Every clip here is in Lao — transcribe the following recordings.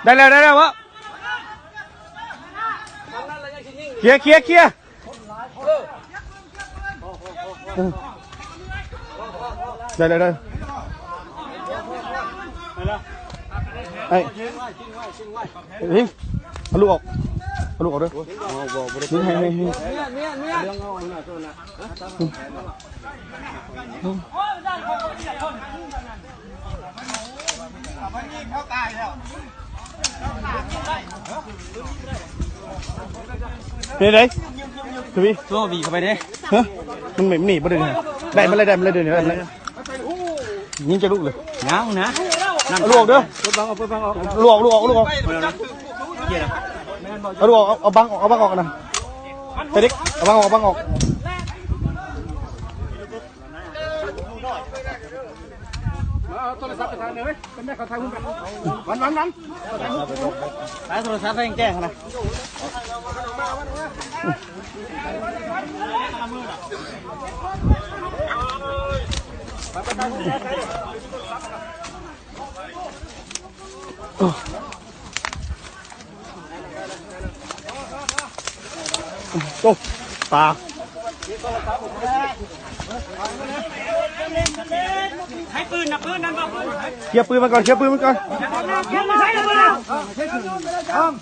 ໄດ້ແລ້ວ ໄດ້ແລ້ວເບາະ ເຄຍ ເຄຍ ເຄຍ ໄດ້ແລ້ວ ໄດ້ແລ້ວ ໄອ້ ເຮີ້ຍ ເອົາລູກອອກ ເອົາລູກອອກເດີ ນີ້ ໃຫ້ ໃຫ້ ໃຫ້ ເປັນໃດ? ທະວີ ໂຊວີເຂົ້າໄປເດ້ ຮະ? ມັນ ມັນໜີບໍ່ໄດ້ ໄດ້ມາເລີຍ ໄດ້ມາເລີຍ ດຽວນີ້ໄດ້ມາເລີຍ ຍິງຈັກລູກເລີຍ ຍັງນະ ເອົາລູກອອກເດີ ເປີດບັງອອກ ເປີດບັງອອກ ລູກອອກ ລູກອອກ ລູກອອກ ເອົາລູກອອກ ເອົາບັງອອກ ເອົາບັງອອກນະ ເຕະເດັກ ເອົາບັງອອກ ເອົາບັງອອກ ມາເອົາໂທລະສັບໄປທາງເດີເວີຍ ເປັນແມ່ເຂົາຖ່າຍຮູບກັນ ວັນ ວັນ ວັນ ໄປໂທລະສັບໄປແຈ້ງນະ ໂອ້ ປາ ໃຫ້ປືນນະ ປືນນັ້ນບໍ່ ປືນ ເຄຍປືນມັນກ່ອນ ເຄຍປືນມັນກ່ອນ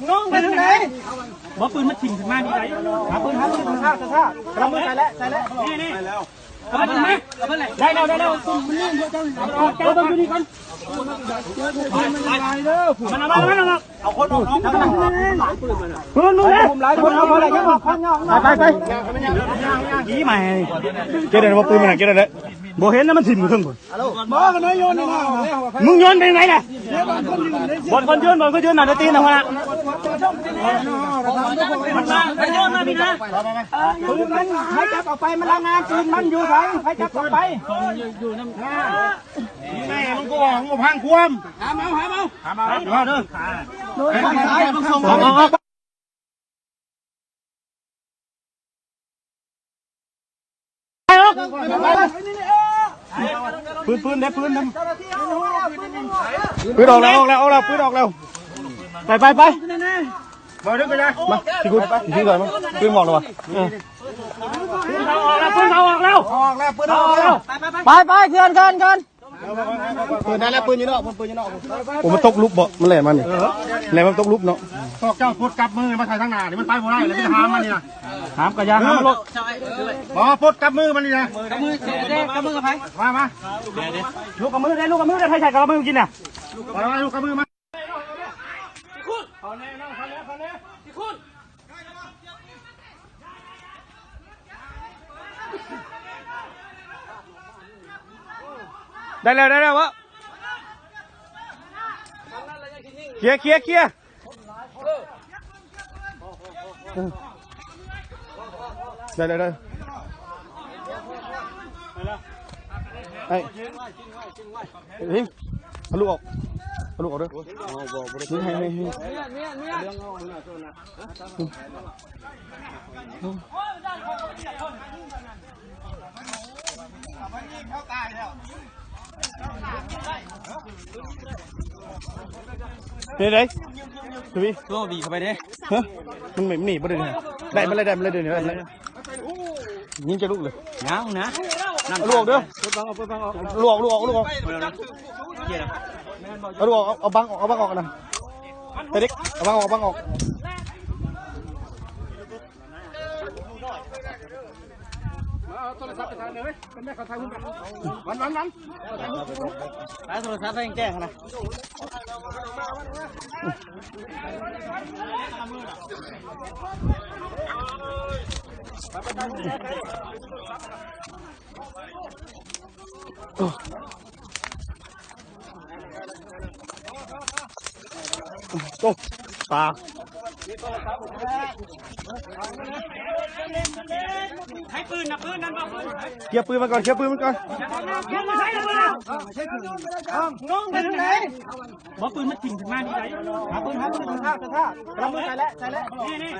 ງງໄປທາງໃດ ບໍ່ ປືນມັນຖິ້ມຂຶ້ນມານີ້ໄດ໋ ຫາປືນ ຫາປືນ ຊ້າໆ ກຳລັງມືໃສ່ແລ້ວ ໃສ່ແລ້ວ ນີ້ໆ ເອົາມາ ເອົາມາ ໄດ້ແລ້ວ ໄດ້ແລ້ວ ເອົາເບິ່ງຢູ່ນີ້ກ່ອນ ມັນເອົາມາ ມັນເອົາມາ ເອົາຄົນອອກນອກ ເອົາຄົນອອກ ເພິ່ນ ເອົາຫຼາຍຄົນ ເອົາບໍ່ໄດ້ ຍັງອອກ ໄປ ໄປ ອີ່ໝາຍ ເກັບໄດ້ບໍ່? ປືນມັນນະ ເກັບໄດ້ ບໍ່ເຫັນນະ ມັນຖິ້ມຢູ່ເທິງພຸ້ນ ບໍ່ ກະນ້ອຍໂຍນນີ້ນະ ມຶງໂຍນໄປທາງໃດລະ? ບ່ອນຄົນຢືນ ບ່ອນຄົນຢືນນະ ໄດ້ຕີນນະ ຫົວໜ້າ ມັນມາ ມັນໂຍນມານີ້ນະ ເອີ ໃຜຈັບອອກໄປ ມັນລາຍງານ ປືນມັນຢູ່ໃສ ໃຜຈັບອອກໄປ ແມ່ ມັນກໍວ່າ ຫູພັງຄວາມ ຫາມເອົາ ຫາມເອົາ ຫາມເອົາ ເອົາເດີ ເອົາ ເອົາ ເອົາ ປືນ ປືນເດ້ ປືນເດ້ ປືນອອກແລ້ວ ອອກແລ້ວ ອອກແລ້ວ ປືນອອກແລ້ວ ໄປ ໄປ ໄປ ມາ ຊິກຸດ ຊິກຸດ ມາ ປືນອອກແລ້ວວະ ເອີ ປືນເຂົາອອກແລ້ວ ປືນເຂົາອອກແລ້ວ ອອກແລ້ວ ປືນເຂົາອອກແລ້ວ ໄປ ໄປ ເຄື່ອນ ເຄື່ອນ ເຄື່ອນ ປືນນັ້ນແຫຼະ ປືນຢູ່ນອກ ປືນຢູ່ນອກ ໂອ້ ມັນຕົກຫຼຸບບໍ່? ມັນແລ່ນມານີ້ ແລ່ນມາຕົກຫຼຸບເນາະ ພວກເຈົ້າປົດກັບມືມາໃສ່ທາງໜ້ານີ້ ມັນໄປບໍ່ໄດ້ແລ້ວ ມີແຕ່ຫາມມັນນີ້ນະ ຫາມກະຢ່າ ຫາມໂລດ ບໍ່ ປົດກັບມືມັນນີ້ນະ ກັບມື ກັບມືກັບໃຜ? ມາ ມາ ລູກກັບມືເດ້ ລູກກັບມືເດ້ ໃຜໃສ່ກັບມືກິນນະ ມາ ມາ ລູກກັບມືມາ ໄດ້ແລ້ວ ໄດ້ແລ້ວເບາະ ເຄຍ ເຄຍ ເຄຍ ໄດ້ ໄດ້ ໄດ້ ໄອ້ ເຮີ້ຍ ເອົາລູກອອກ ເອົາລູກອອກເດີ ໃຫ້ ໃຫ້ ໃຫ້ ເປັນໃດ? ທະວີ ໂຊວີເຂົ້າໄປເດ້ ຮະ? ມັນໜີບໍ່ໄດ້ ໄດ້ມາເລີຍ ໄດ້ມາເລີຍ ດຽວນີ້ໄດ້ມາເລີຍ ຍິງຈັກລູກເລີຍ ຍັງນະ ເອົາລູກອອກເດີ ເປີດບັງອອກ ເປີດບັງອອກ ລູກອອກ ລູກອອກ ເອົາລູກອອກ ເອົາບັງອອກ ເອົາບັງອອກນະ ເຕະເດັກ ເອົາບັງອອກ ເອົາບັງອອກ ມາເອົາໂທລະສັບໄປທາງເດີເວີຍ ເປັນແມ່ເຂົາຖ່າຍຮູບກັນ ວັນ ວັນ ວັນ ໄປໂທລະສັບໄປແຈ້ງນະ ໂອ້ ປາ ໃຫ້ປືນນະ ປືນນັ້ນບໍ່ ປືນ ເຄຍປືນມັນກ່ອນ ເຄຍປືນມັນກ່ອນ ງງໄປທາງໃດ ບໍ່ ປືນມັນຖິ້ມຂຶ້ນມານີ້ໄດ໋ ຫາປືນ ຫາປືນ ກຳລັງມືໃສ່ແລ້ວ ໃສ່ແລ້ວ ນີ້